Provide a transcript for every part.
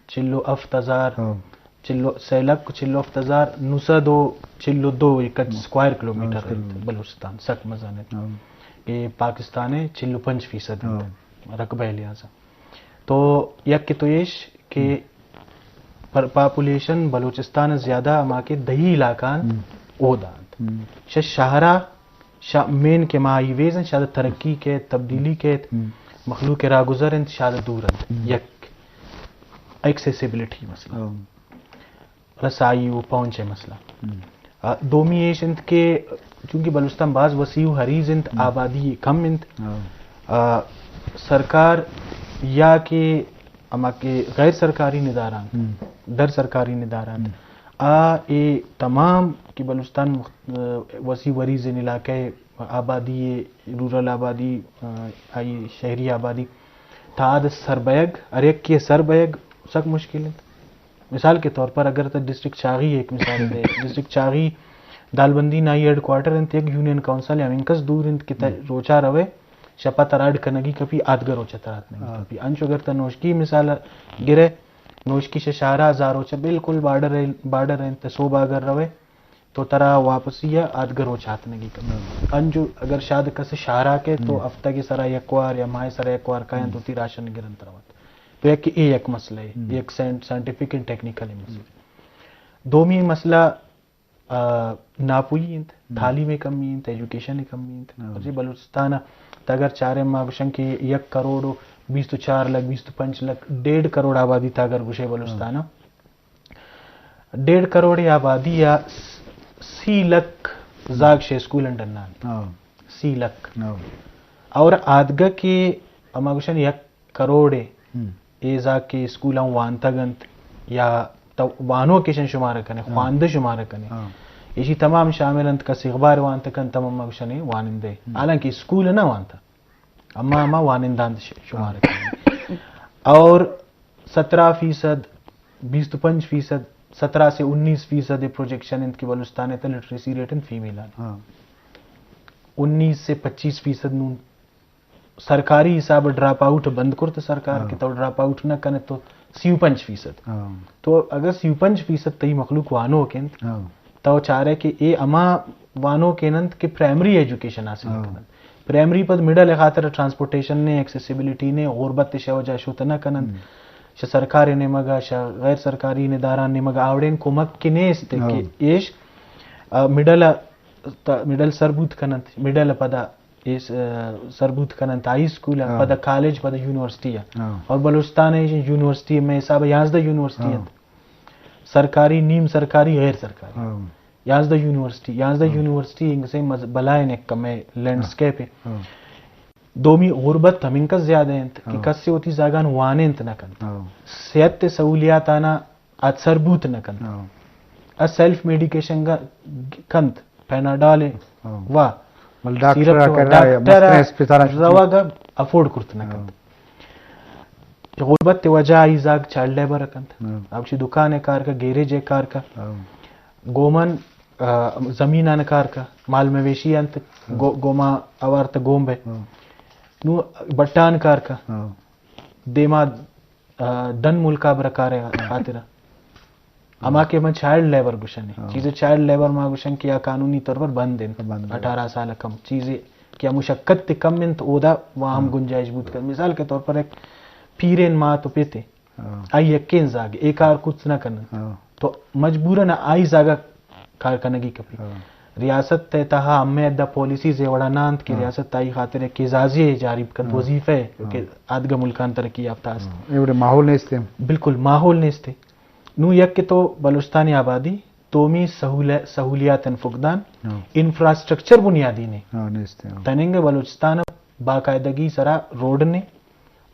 چل و ہفت ہزار، ہاں۔ چل و، سہ لکھ و چل و ہفت ہزار نو سد و چل و دو ایکڑ ہاں۔ اسکوائر کلومیٹر ہاں، انت۔ بلوچستان سک مزن انت۔ ہاں۔ اے پاکستان ءِ چل و پنچ فیصد انت ہاں۔ رقبہ ءِ لحاظ ءَ۔ تو یک کہ تو ایش کہ ہم۔ پر-، پاپولیشن بلوچستان ءَ زیادہ ہما کہ دہی علاقہ انت ہم۔ اودا انت۔ ہم۔ شہ شہرا شہ مین کہ ما ہائی ویز انت، شاید ترقی کیت، تبدیلی کیت، ہم۔ مخلوق راگزر انت، شاید دور انت۔ ہم۔ یک ایکسیسیبلٹی مسئلہ۔ ہاں۔ رسائی و پہنچ ءِ مسئلہ۔ ہم۔ آ، دومی ایش انت کہ چونکہ بلوچستان باز وسیع و عریض انت، ہم۔ آبادی کم انت، ہاں۔ آ، سرکار یا کہ ہما کہ غیر سرکاری نداران، ہم۔ در سرکاری نداران، ہم۔ آ اے تمام کہ بلوچستان مخت-، آ، وسیع و عریض علاقہ ءِ آبادی، رورل آبادی، آ، آئی شہری آبادی، تا آد سر بیگ، ہر یکے سر بیگ سک مشکل انت۔ مثال کے طور پر اگر تو ڈسٹرکٹ چاغی ایک مثال دے، ڈسٹرکٹ چاغی دالبندی نائی ہیڈ کوارٹر انت، یک یونین کونسل ہمینکس دور انت کہ تہ ہم۔ روچا روے، شپا ترا اڈ کنگی کپی، آدگہ روچا ترا اتنگی ہاں۔ کپی۔ انچو اگر تہ نوشکی مثال گرے، نوشکی شہ شہرا ہزار روچا بالکل بارڈر، بارڈر انت، صوبہ اگر روے، تو ترا واپسی ءَ آدگہ روچ آتنگی کنت۔ ہم۔ انچو اگر شاید کس شہرا کئے تو ہم۔ ہفتگ ءِ سرا یک وار یا ماہ ءِ سرا یک وار کاینت ہم۔ تو تی راشن گرنت روت۔ تو یک اے یک مسئلہ ہے، ہم۔ یک سائن-، سائنٹیفک اینڈ ٹیکنیکل مسئلہ۔ ہم۔ دومی مسئلہ، آ، ناپوئی انت، ہم۔ تعلیم ءِ کمی انت، ایجوکیشن ءِ کمی انت۔ ہم۔ جی بلوچستان ءَ تو اگر چارے ما گوشن کہ یک کروڑ و بیست و چار لکھ، بیست و پنچ لکھ، ڈیڑھ کروڑ آبادی تا اگر گوشے بلوچستان ءَ، ہم۔ ڈیڑھ کروڑ آبادی یا سی لکھ زاگ شے اسکول انڈر نان۔ ہاں۔ سی لکھ۔ ہاں۔ اور آدگہ کہ اما گوشن یک کروڑ ہم۔ اے زاگ کے اسکول ہم وانتگ انت یا تو وانو کشن شمارہ کنے، ہاں۔ خواندہ شمارہ کنے۔ ہاں۔ ایشی تمام شامل انت، کس اخبار وانتگ انت، تمام اما گوشن وانندے۔ ہم۔ حالانکہ اسکول نہ وانتا۔ اما، اما واننداں ش-، شمار کنیں۔ اور سترہ فیصد، بیست و پنچ فیصد، سترہ سے انیس فیصد پروجیکشن انت کہ بلوچستان ءِ تہ لٹریسی ریٹ انت فیمیل آنی۔ ہاں۔ انیس سے پچیس فیصد نون سرکاری حساب ڈراپ آؤٹ بند کرت سرکار ہاں۔ کہ تو ڈراپ آؤٹ نہ کنے تو سی و پنچ فیصد۔ ہاں۔ تو اگر سی و پنچ فیصد تئی مخلوق وانوک انت، ہاں۔ تو چارے کہ اے ہما وانوک انت کہ پرائمری ایجوکیشن حاصل ہاں۔ کننت۔ پرائمری پد مڈل ءِ خاطر ٹرانسپورٹیشن نے، ایکسیسیبلٹی نے، غربت ءِ شہ وجہ شت نہ کننت۔ ہم۔ شہ سرکار ءِ نیمگ ءَ، شہ غیر سرکاری نداران نیمگ ءَ آوڑین کمک کہ نیست ہاں۔ کہ ایش، آ، مڈل ءَ، تا-، مڈل سر بوت کننت، مڈل ءَ پدا ایس، آ، سر بوت کننت ہائی اسکول ءَ، ہاں۔ پدا کالج، پدا یونیورسٹی ءَ۔ ہاں۔ اور بلوچستان ءِ یونیورسٹی مئے حساب ءَ یازدہ یونیورسٹی ہاں۔ انت۔ سرکاری، نیم سرکاری، غیر سرکاری۔ ہاں۔ یازدہ یونیورسٹی، یازدہ ہاں۔ یونیورسٹی انگسے مز-، بلائیں یک کمے لینڈسکیپ ہے۔ ہاں۔ دومی غربت ہمینکس زیادہ انت کہ ہاں۔ کس سے وتی زاگان وانینت نہ کنت۔ ہاں۔ صحت سہولیات آنا ات سر بوت نہ کنت۔ ہاں۔ ا سیلف میڈیکیشن گا کنت، پیناڈول ہے، ہاں۔ وا۔ بل ڈاکٹر سیرپ آ تو کرا یا ڈاکٹر مستریں اسپتال آ روگ افورڈ کرت نہ ہاں۔ کنت۔ غربت ءِ وجہ آئی زاگ چائلڈ لیبر کنت۔ ہاں۔ آ گوشی دکان ءِ کار کا، گیریج ءِ کار کا۔ ہاں۔ گومن، آ، زمینان کار کا، مال مویشی انت، ہاں۔ گو-، گوما اوارت گوم بے۔ ہاں۔ نو بٹان کار کا۔ ہاں۔ دیما، آ، ڈن ملکا برا کار ءِ ہاں۔ خاطر۔ ہاں۔ ہما کہ من چائلڈ لیبر گوشن۔ ہاں۔ چیزے چائلڈ لیبر ما گوشن کہ آ قانونی طور پر بند انت۔ بند انت۔ اٹھارہ سال کم۔ چیزے کہ مشقت تے کم انت، اودا وہاں ہم ہاں۔ گنجائش بوت کنت۔ مثال کے طور پر ایک پیرین مات و پتے ہاں۔ آئی یکیں زاگ، اے کار کت نہ کننت۔ ہاں۔ تو مجبوراً آئی زاگا کار کنگی کپی۔ ہاں۔ ریاست ءِ تہا ہمے ادا پالیسیز اے وڑا نہ انت کہ ہاں۔ ریاست آئی خاطر یک اعزازی جاری بکنت، ہاں۔ وظیفہ ہے، ہاں۔ کہ آدگہ ملکان ترقی یافتہ است۔ ہاں۔ اے وڑے ماحول نیست۔ بالکل ماحول نیست۔ نو یک کہ تو بلوچستان آبادی دومی سہول-، سہولیات فقدان، ہاں۔ انفراسٹرکچر بنیادی نے۔ ہاں، نیست، ہاں۔ تننگ بلوچستان باقاعدگی سرا روڈ نے،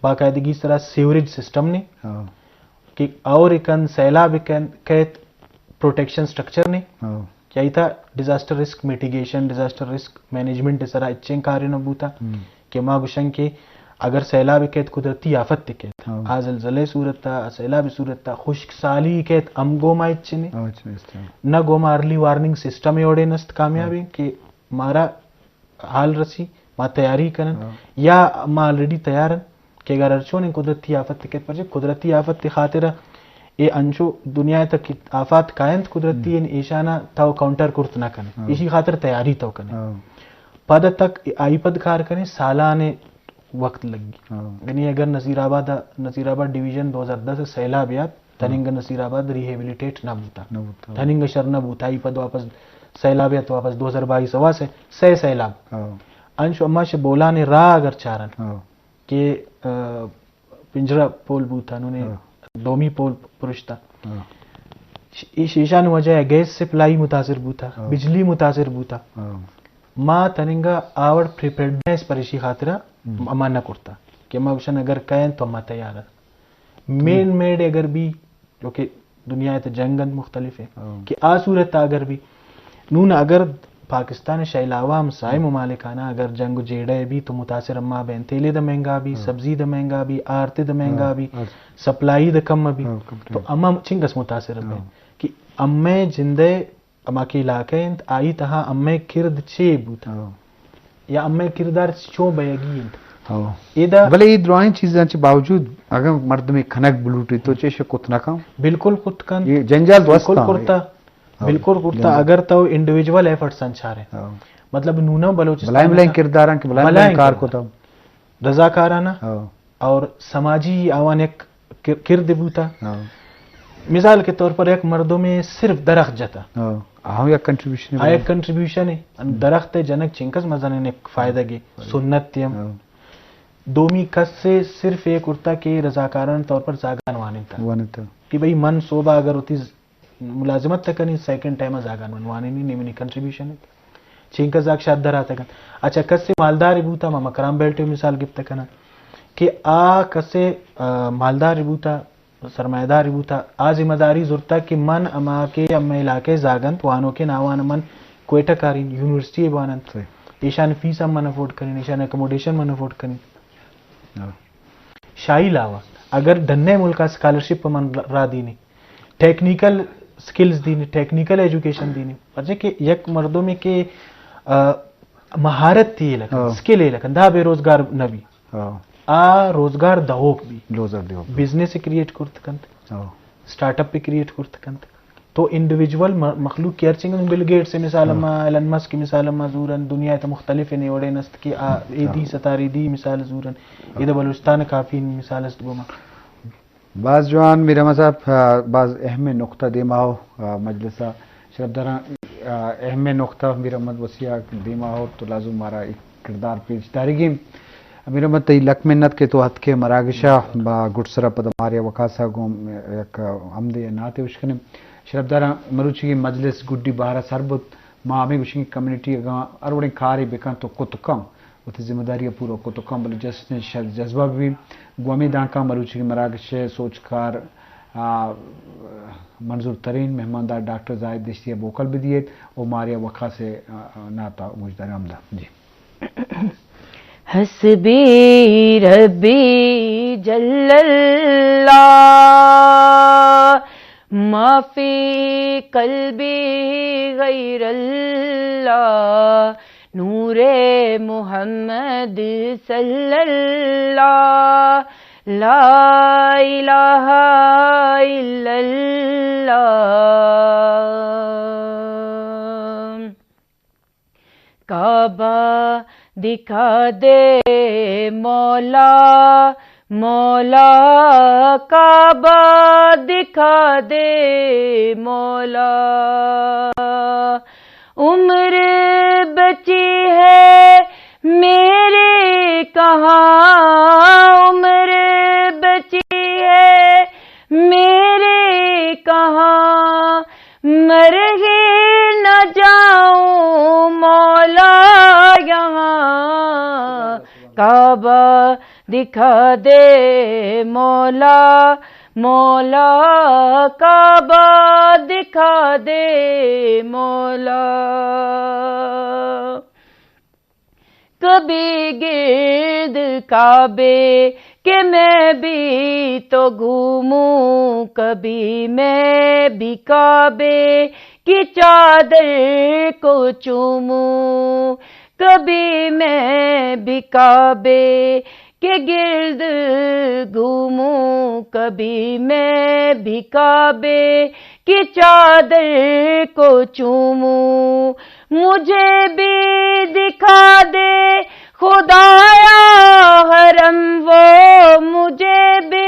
باقاعدگی سرا سیوریج سسٹم نے، ہاں۔ کہ اور کن سیلاب کن کیت پروٹیکشن سٹرکچر نے، ہاں۔ کہ ایتا disaster risk mitigation, disaster risk management سرا اچیں کارے نہ بوتا، ہم۔ کہ ما گوشن کہ اگر سیلاب کیت قدرتی آفت کیت، ہاں۔ آ زلزلے صورت تا، سیلاب صورت تا، خشک سالی کیت ہم گوما اچ نے، ہاں، اچ نیست، ہاں۔ نہ گوما ارلی وارننگ سسٹم اوڑے نست کامیابی ہاں۔ کہ مارا حال رسی، ما تیاری کنن، ہاں۔ یا ما آلریڈی تیار ان کہ اگر ہرچونیں قدرتی آفت کیت، پرچہ قدرتی آفت خاطر اے انچو دنیا ءِ تہ کہ آفات کاینت قدرتی، ہم۔ ان ایشانا تو کاؤنٹر کرت نہ کنے۔ ہاں۔ ایشی خاطر تیاری تو کنے۔ ہاں۔ پد تک آئی پد کار کنے سالانے وقت لگی۔ ہاں۔ یعنی اگر نصیر آباد، نصیر آباد ڈویژن دو ہزار دس سیلاب یات، ہاں۔ تننگ نصیر آباد ریہیبلیٹیٹ نہ بوتا۔ نہ بوتا۔ تننگ شر نہ بوتا، آئی پد واپس سیلاب یات، واپس دو ہزار بائیس ہوا سے، سے سیلاب۔ ہاں۔ انچو اما شہ بولان راہ اگر چارن، ہاں۔ کہ، آ، پنجرہ پول بوتا، نونے ہاں۔ دومی پول پرشتا۔ ہاں۔ ش-، اے شیشان وجہ ہے، گیس سپلائی متاثر بوتا، ہاں۔ بجلی متاثر بوتا۔ ہاں۔ ما تننگا آوڑ پریپیئرڈنس پر اشی خاطرہ ہم۔ اما نہ کرتا کہ ما گوشن اگر کہیں تو ما تیار ہے۔ مین میڈ اگر بھی، جو کہ دنیا ءِ تہ جنگ انت مختلف ہے، ہاں۔ کہ آ صورت اگر بھی، نون اگر پاکستان شہ علاوہ ہمسائے ہاں۔ ممالکانا اگر جنگ و جیڑہ بھی تو متاثر اما بین، تیلے دا مہنگا بھی، ہاں۔ سبزی دا مہنگا بھی، آرتے دا مہنگا ہاں، بھی، ہاں۔ سپلائی دا کم بھی، ہاں، کم تو بھی۔ اما چنگس متاثر بین ہاں۔ کہ امے جندے اما کہ علاقہ انت، آئی تہا امے کرد چے بوتا؟ ہاں۔ یا امے کردار چون بیگی انت؟ ہاں۔ ادا بلے اے دراہیں چیزاں چہ باوجود اگر مردمے کنگ بلوٹی تو چے شہ کت نہ کن؟ بالکل کت کن۔ اے جنجال تو بالکل استاں۔ کرتا۔ ہاں۔ بالکل کرتا۔ جنجال۔ اگر تو انڈیویجول ایفرٹس انچارے۔ ہاں۔ مطلب نونا بلوچستان بلائیں بلائیں نا کرداراں کہ بلائیں بلائیں بلائیں کار کردار۔ کتا۔ رضاکارانہ ہاں۔ اور سماجی آوان یک کر-، کرد بوتا۔ ہاں۔ مثال کے طور پر یک مردمے صرف درخت جتا۔ ہاں۔ آہاں یک کنٹریبیوشن آ یک کنٹریبیوشن ہے۔ ہم۔ درخت جنک چنکس مزنیں یک فائدہ گے۔ ہاں۔ سنت تیم۔ ہاں۔ دومی کس سے صرف ایک کرتا کہ رضاکارانہ طور پر زاگان وانتا۔ وانتا۔ کہ بھئی من صوبہ اگر ہوتی ملازمت تہ کنی، سیکنڈ ٹائم ءَ زاگان من وانینی، نی منی کنٹریبیوشن انت۔ چینکہ زاگ شاد در آتگ انت۔ اچھا، کسے مالدارے بوتا، ما مکران بیلٹ ءِ مثال گپت کناں کہ آ کسے، آ، مالدارے بوتا، سرمایہ دارے بوتا، آ ذمہ داری زرتا کہ من ہما کہ ہمے علاقہ ءِ زاگ انت، وانوکیں ناوان من کوئٹہ کارین، یونیورسٹی ءَ بوان انت۔ صحیح۔ ایشان فیس ہم من افورڈ کنین، ایشان اکوموڈیشن من افورڈ کنین۔ ہاں۔ شاہی لاوا، اگر ڈنے ملک ءَ اسکالرشپ من را دینی، ٹیکنیکل سکلز دینی، ٹیکنیکل ایجوکیشن دینی۔ پرچہ کہ یک مردمے کہ، آ، مہارت تی لکن، ہاں۔ سکل لکن، دا بے روزگار نہ بی۔ ہاں۔ آ روزگار دہوک بی۔ روزگار دہوک بی۔ بزنس کریٹ کرت کنت۔ ہاں۔ سٹارٹ اپ کریٹ کرت کنت۔ تو انڈیویجول م-، مخلوق کہ ہرچنگ بل گیٹس ءِ مثال ہاں۔ ما، ایلن مسک ءِ مثال ما زورن، دنیا ءِ تہ مختلف نے وڑے نست کہ آ، اے ہاں۔ دی ستارے دی مثال زورن۔ ہاں۔ ادا بلوچستان کافی مثال است گوما۔ باز جوان میر احمد صاحب، آ، باز اہم نقطہ دیما ہو، آ، مجلس ءَ شرفداراں، آ، اہم نقطہ میر احمد وسیع دیما ہو تو لازم مارا ایک کردار پیش دارگی۔ میر احمد تئی لک منت کہ تو اتکے مراگش ءَ با گڈسر ءَ پد ماریا وقاص ءَ گوں یک ہمدے ناتے اشکنیں۔ شرفداراں مروچی مجلس گڈی بہر ءَ سر بوت۔ ما ہمے گوشیں کہ کمیونٹی اگاں ہر وڑیں کارے بکن تو کت کن۔ وتی ذمہ داری ءَ پورا کت کن، بلے جشن ءِ شر جذبہ بہ بیت۔ گوں ہمے دانکاں مروچی مراگش ءِ سوجکار، آ، منظور ترین مہماندار ڈاکٹر زاہد دشتی ءَ موکل بدیت و ماریا وقاص ءِ، آ، آ، نعت ءَ گوشداریں۔ ہمدا۔ جی۔ حسبی ربی جل اللہ، ما فی قلبی غیر اللہ، نور محمد صلی اللہ، لا الہ الا اللہ۔ کعبہ دکھا دے مولا، مولا، کعبہ دکھا دے مولا۔ عمر بچی ہے میری کہاں، عمر بچی ہے میری کہاں، مر ہی نہ جاؤں مولا یہاں۔ کعبہ دکھا دے مولا، مولا، کعبہ دکھا دے مولا۔ کبھی گرد کعبے کے میں بھی تو گھوموں، کبھی میں بھی کعبے کی چادر کو چوموں، کبھی میں بھی کعبے کے گرد گھوموں، کبھی میں بھی کعبے کی چادر کو چوموں۔ مجھے بھی دکھا دے خدایا حرم وہ، مجھے بھی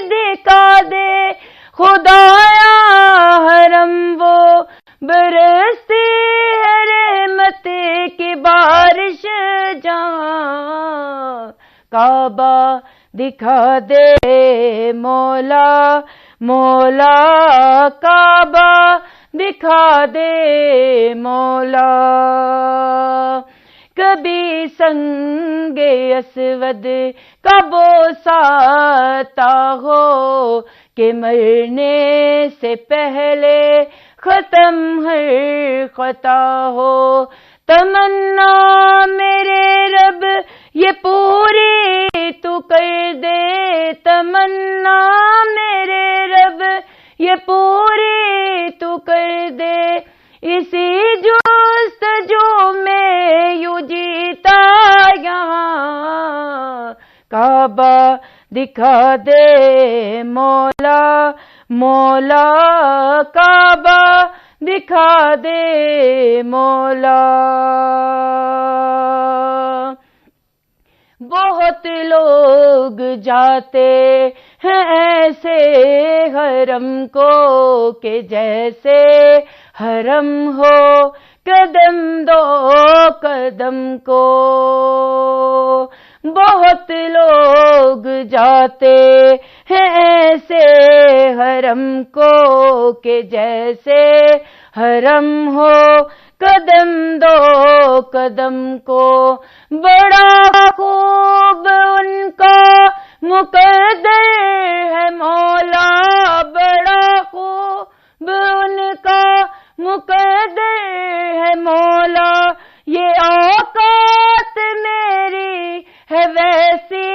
دکھا دے خدایا حرم وہ، برستی ہے رحمت کی بارش جہاں۔ کعبہ دکھا دے مولا، مولا کعبہ دکھا دے مولا۔ کبھی سنگ اسود کا بوسہ عطا ہو کہ مرنے سے پہلے ختم ہر خطا ہو۔ تمنا میرے رب یہ پوری تو کر دے، تمنا میرے رب یہ پوری تو کر دے، اسی جستجو میں یوں جیتا یہاں۔ کعبہ دکھا دے مولا، مولا کعبہ دکھا دے مولا۔ بہت لوگ جاتے ہیں ایسے حرم کو کہ جیسے حرم ہو قدم دو قدم کو۔ بہت لوگ جاتے ہیں ایسے حرم کو کہ جیسے حرم ہو قدم دو قدم کو۔ بڑا خوب ان کا مقدر ہے مولا، بڑا خوب ان کا مقدر ہے مولا، یہ اوقات میری ہے ویسی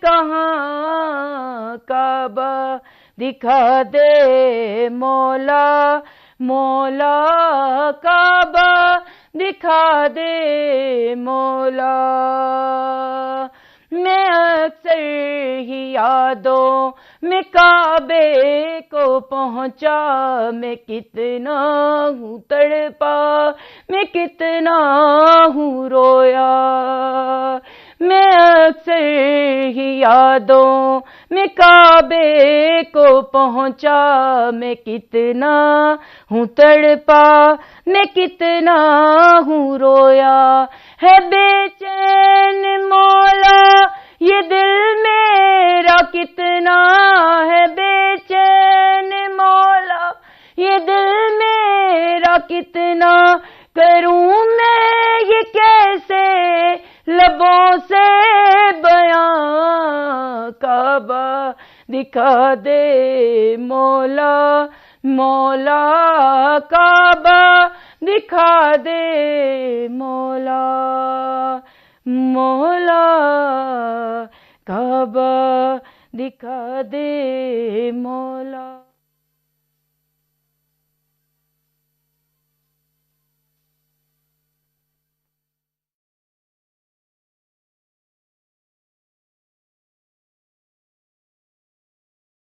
کہاں۔ کعبہ دکھا دے مولا، مولا کعبہ دکھا دے مولا۔ میں اکثر ہی یادوں میں کعبے کو پہنچا، میں کتنا ہوں تڑپا، میں کتنا ہوں رویا۔ میں اکثر ہی یادوں میں کعبے کو پہنچا، میں کتنا ہوں تڑپا، میں کتنا ہوں رویا۔ ہے بے چین مولا یہ دل میرا کتنا، ہے بے چین مولا یہ دل میرا کتنا، کروں میں یہ کیسے لبوں سے بیاں۔ کعبہ دکھا دے مولا، مولا کعبہ دکھا دے مولا، مولا کعبہ دکھا دے مولا۔